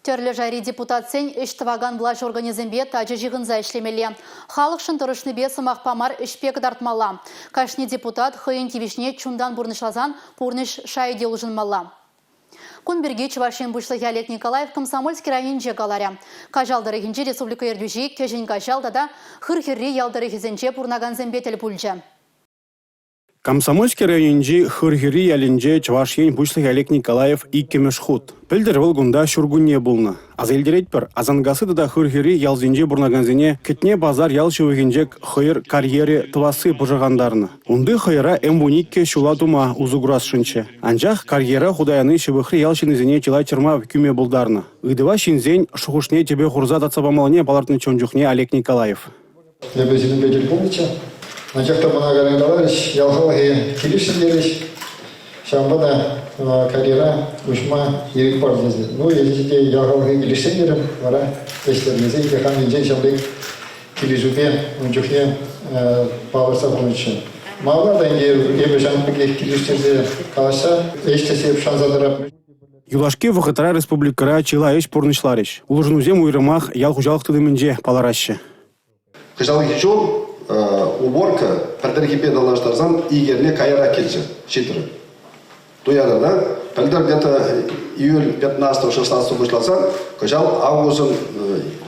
Тӗрлӗ шайри депутатсен ӗҫ тӑвакан влаҫ органӗсемпе тачӑ ҫыхӑнса ӗҫлемелле. Халӑхшӑн тӑрӑшнипе сӑмахпа мар ӗҫпе кӑтартмалла. Кашни депутат хӑйӗн тивӗҫне чунтан пурнӑҫласан пурнӑҫ шайӗ те улшӑнмалла. Кун пирки Чӑваш Ен Пуҫлӑхӗ Олег Николаев Комсомольски районӗнче каларӗ. Каҫал тӑрӑхӗнчи республика ертӳҫи Кӗҫӗн Каҫал тата Хырхӗрри ял тӑрӑхӗсенче пурӑнакансемпе тӗл пулчӗ. Комсомольски районӗнчи Хырхӗрри ялӗнче Чӑваш Ен Пуҫлӑхӗ Олег Николаев иккӗмӗш хут. Пӗлтӗр вӑл кунта ҫуркунне пулнӑ. Аса илтеретпӗр, Асанкасси тата Хырхӗрри ялсенче пурӑнакансене Кӗтне Пасар ял ҫывӑхӗнче хӑйӑр карьерӗ тӑвасси пӑшӑрхантарнӑ. Унти хӑйӑра М12 ҫула тума усӑ курасшӑнччӗ. Анчах карьера хута яни ҫывӑхри ял ҫыннисене чылай чӑрмав кӳме пултарнӑ. Ыйтӑва ҫынсен шухӑшне тӗпе хурса татса памаллине палӑртнӑччӗ ун чухне Олег Николаев. Эпӗ сирӗнпе тӗл пулнӑччӗ. Анчах та мана каларӗҫ, ял халӑхӗ килӗшрӗ терӗҫ. Ҫавӑнпа та карьера уҫма ирӗк пар тесе. Ну, эсӗ те ял халӑхӗ килӗшсен терӗм, вара ӗҫлемесен те хам енчен ҫав пек килӗшӳпе ун чухне палӑртса хунӑччӗ. Малалла та ӗнтӗ эпӗ ҫавӑн пекех килӗштерсе калаҫса ӗҫлесе шанса тӑрап. Юлашки вӑхӑтра республикӑра чылай ӗҫ пурнӑҫларӗҫ. Улшӑнусем уйрӑмах ял хуҫалӑх тытӑмӗнче палӑраҫҫӗ. Кӑҫалхи ҫул уборка пӗлтӗрхипе танлаштарсан ик эрне каярах килчӗ, ҫитрӗ. Туятӑр та, пӗлтӗр где-то июль 15-16 пуҫласан, кӑҫал августӑн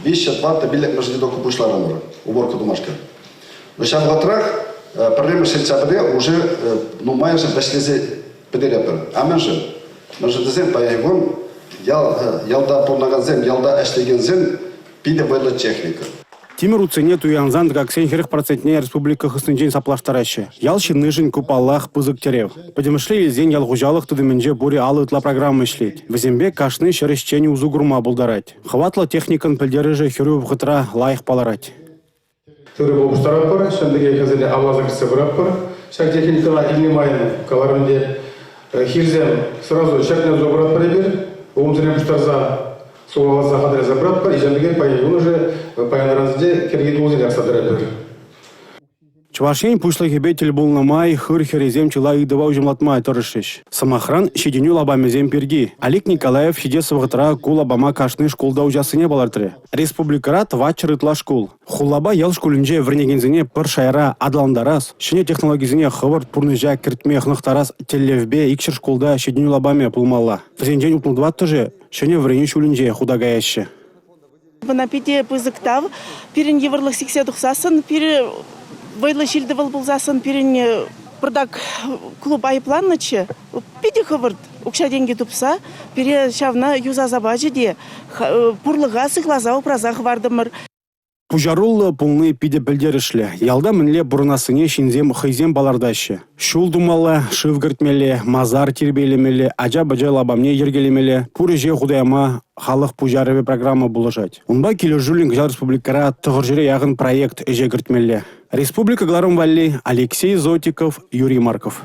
3-4 пиллӗкмӗш литовка пуҫларӑмӑр уборка тумашкӑн. Ҫав вӑхӑтрах пӗрремӗш сентябрьте уже нумайӑшӗ вӗҫлесе пӗтеретпӗр. А мӗншӗн? Мӗншӗн тесен паянхи кун ял, ялта пурӑнакансем, ялта ӗҫлекенсем питӗ вӑйлӑ техника. Тимӗр утсене туянсан тӑкаксен 40 процентне республика хыснинчен саплаштараҫҫӗ. Ял ҫыннишӗн ку, паллах, пысӑк тӗрев. Пӗтӗмӗшле илсен ял хуҫалӑх тытӑмӗнче пурӗ 50 ытла программа ӗҫлет. Вӗсемпе кашни ҫӗр ӗҫченӗ усӑ курма пултарать. Хӑватлӑ техникӑн пӗлтерӗшӗ хӗрӳ вӑхӑтра лайӑх палӑрать. Тырӑ пуҫтаратпӑр, ҫавӑн пекех вӗсене авласа кӗртсе пыратпӑр. Ҫак техникӑна илнӗ майӑн каларӑм ӗнтӗ, хирсем сразу ҫӗртме туса пыратпӑр эпир. Улӑмсене пуҫтарса сухаласа хатӗрлесе пыратпӑр. Ҫавӑн пекех паян кун уже паян-ырансенче кӗрхи тулӑсене акса тӑратпӑр. Чӑваш Ен Пуҫлӑхӗпе тӗл пулнӑ май хыр хӗррисем чылай ыйтӑва уҫӑмлатма тӑрӑшрӗҫ. Сӑмахран, ҫитӗнӳ лапамӗсем пирки. Олег Николаев ҫитес вӑхӑтра ку лапама кашни шкулта уҫассине палӑртрӗ. Республикӑра 400 ытла шкул. Хулапа ял шкулӗнче вӗренекенсене пӗр шайра аталантарас, ҫӗнӗ технологисене хӑвӑрт пурнӑҫа кӗртме хӑнӑхтарас тӗллевпе 200 шкулта ҫитӗнӳ лапамӗ пулмалла. Вӗсенчен 64-шӗ ҫӗнӗ вӗренӳ ҫулӗнче хута каяҫҫӗ. Мана питӗ пысӑк тав. Пирӗн йывӑрлӑх сиксе тухсассӑн, пире вӑйлӑ ҫил-тӑвӑл пулсассӑн пирӗн пӑртак клуб айӑпланнӑччӗ. Питӗ хӑвӑрт укҫа-тенкӗ тупса пире ҫавна юсаса пачӗ те пурлӑха сыхласа упраса хӑвартӑмӑр. Пуҫаруллӑ пулни питӗ пӗлтерӗшлӗ. Ялта мӗнле пурӑнассине ҫынсем хӑйсем палӑртаҫҫӗ. Ҫул тумалла, шыв кӗртмелле, масар тирпейлемелле, ача-пӑча лапамне йӗркелемелле. Пур ӗҫе хута яма халӑх пуҫарӑвӗ программа пулӑшать. Унпа килӗшӳллӗн кӑҫал республикӑра 900 яхӑн проект ӗҫе кӗртмелле. Республика кӑларӑм валли Алексей Зотиков, Юрий Марков.